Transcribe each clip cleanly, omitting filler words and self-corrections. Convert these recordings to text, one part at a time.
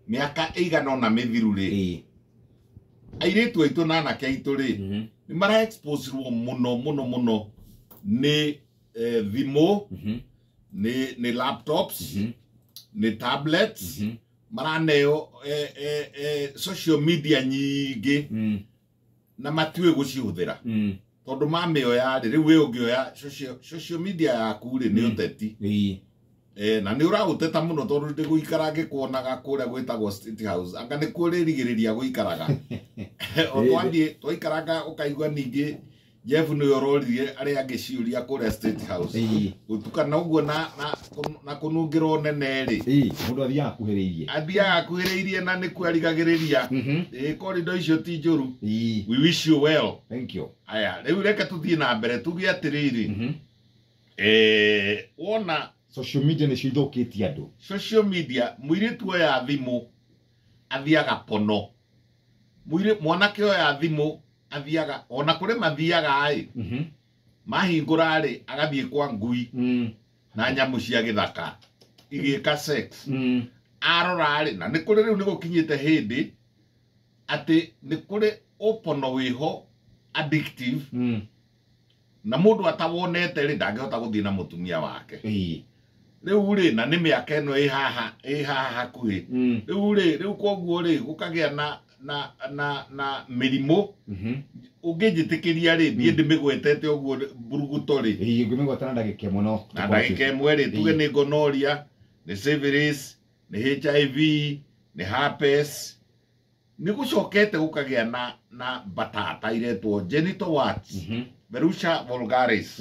Mĩaka ĩigana ũna mĩthiru rĩ, airĩtu aitũ na anake aitũ rĩ, nĩ mara exposerwo mũno mũno mũno nĩ thimũ, nĩ laptops, nĩ tablets, maraneo social media nyingĩ na matiũĩ gũcihũthĩra tondũ mamĩoya rĩ, rĩu wĩ ũngĩoya social media yaku rĩ, nĩ ũteti. Na nĩ ũraũteta mũno tondũ ndĩgũikara ngĩkuonaga kũrĩa gwĩtagwo State House, anga nĩkuo ũrĩrigĩrĩria gũikaraga o twathiĩ twaikaranga ũkaigua ningĩ Jeff nĩwe ũroririe arĩa angĩ ciũria kũrĩa State House. Gũtukana ũguo na kũnungĩrwo nene rĩ, Mũndũ athiaga akuhĩrĩirie. Athiaga akuhĩrĩirie na nĩkuo arigagĩrĩria. Ĩĩ, korido icio ti njũru. We wish you well. Thank you. Aya, rĩu reke tũthiĩ na mbere tuge atĩrĩrĩ, wona social media nĩcio ithũkĩtie andũ. Social media, mũirĩtu oya thimũ athiaga pono, mwanake oya thimũ athiaga ona kũrĩ mathiaga ĩ, mahingũra rĩ, agathiĩ kwa ngui na nyamũ cia gĩthaka igĩka sex. Arora rĩ, na nĩ kũrĩ rĩu nĩ gũkinyĩte hĩndĩ atĩ nĩ kũrĩ ũpono wĩho addictive, na mũndũ atawonete rĩ, ndangĩhota gũthiĩ na mũtumia wake. Rĩu rĩ, na nĩ mĩaka ĩno ĩ haha hakuhĩ. Rĩu rĩ, rĩu koguo rĩ, gũkagĩa na mĩrimũ. Ũngĩnjĩtĩkĩria rĩ, niĩ ndĩmĩgwetete ũguo mburuguto rĩ. Ĩĩ, ngũmĩgweta na ndagĩka ĩmwe no Na ndagĩka ĩmwe rĩ, tuge nĩ gonorrhea, nĩ syphilis, nĩ HIV, nĩ herpes. Nĩ gũcokete gũkagĩa na mbatata iretwo genital warts, Verruca vulgaris.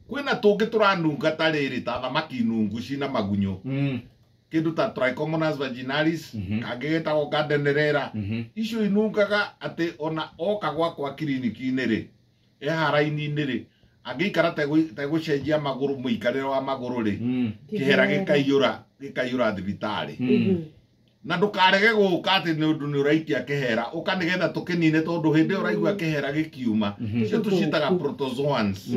Kwĩna tũngĩ tũranunga ta rĩrĩ, ta thamaki nungu cina magunyũ, kĩndũ ta Trichomonas vaginalis, kangĩ getagwo Gardnerella. Icio inungaga atĩ ona oka gwakwa kiriniki-inĩ rĩ, ehaha raini-inĩ rĩ, angĩikara tegũcenjia magũrũ, mũikarĩre wa magũrũ rĩ, kĩhera gĩkaiyũra thibitarĩ. Na ndũkarege gũka atĩ nĩ ũndũ nĩ ũraikia kĩhera, ũka nĩgetha tũkĩnine, tondũ hĩndĩ ĩyo ũraigua kĩhera gĩkiuma. Icio tũciĩtaga protozoans,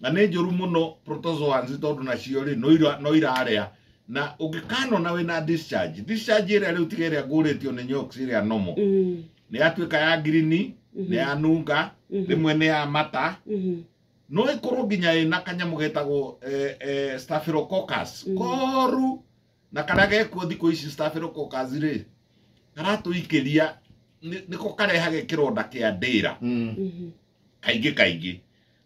na nĩ njũru mũno protozoans, tondũ nacio rĩ, no irarĩa na ũngĩkanona wĩna discharge, discharge ĩrĩa rĩu tiga ĩrĩa ngũrĩtio nĩ nyox ĩrĩa nomo, nĩ yatuĩka ya ngirini, nĩ ya nunga, rĩmwe nĩ ya mata, no ĩkorwo nginya ĩna kanyamũ getagwo staphylococcus koru, na karĩa gekuo thikũ ici staphylococcus rĩ, karatũikĩria nĩko karehage kĩronda kĩa ndĩra kaingĩ kaingĩ,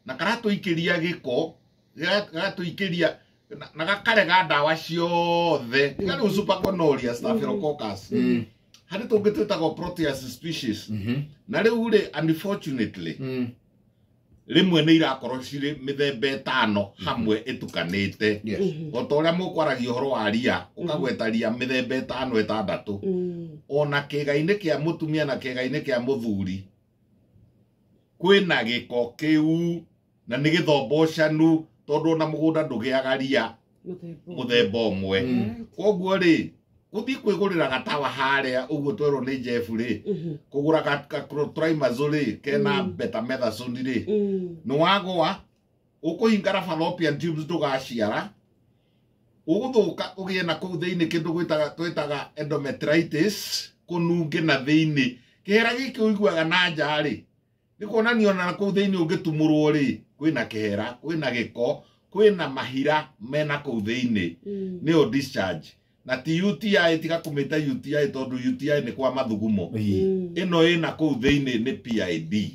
na karatũikĩria gĩko, gagatũikĩria na gakarega ndawa ciothe. Tiga rĩu super gonorrhea, staphylococcus, harĩ tũngĩ twĩtagwo proteus species. Na rĩu rĩ, unfortunately, rĩmwe nĩ irakorwo cirĩ mĩthemba ĩtano hamwe ĩtukanĩte. O ta ũrĩa mũkwaragia ũhoro wa ria, ũkagweta ria mĩthemba ĩtano, ĩtandatũ, ona kĩĩga-inĩ kĩa mũtumia na kĩĩga-inĩ kĩa mũthuri kwĩna gĩko kĩu, na nĩ gĩthombocanu, tondũ ona mũgũnda ndũgĩaga ria mũthemba ũmwe. Koguo rĩ, gũthiĩ kwĩgũrĩra gatawa harĩa ũguo twerwo nĩ Jeff rĩ, kũgũra ka clotrimazole rĩ, kena betamethasone rĩ, nĩ wagũa ũkũhingara fallopian tubes, ndũgaciara, ũgũthũka ũgĩe na kũu thĩinĩ kĩndũ twĩtaga endometritis, kũnunge na thĩinĩ. Kĩhera gĩkĩ ũiguaga na nja rĩ, nĩ kuonania ona na kũu thĩinĩ ũngĩtumũrwo rĩ, kwĩna kĩhera, kwĩna gĩko, kwĩna mahira mena kũu thĩinĩ, nĩyo discharge, na ti UTI. Tiga kũmĩta UTI tondũ UTI nĩ kwa mathugumo. Ĩno ĩna kũu thĩinĩ nĩ PID.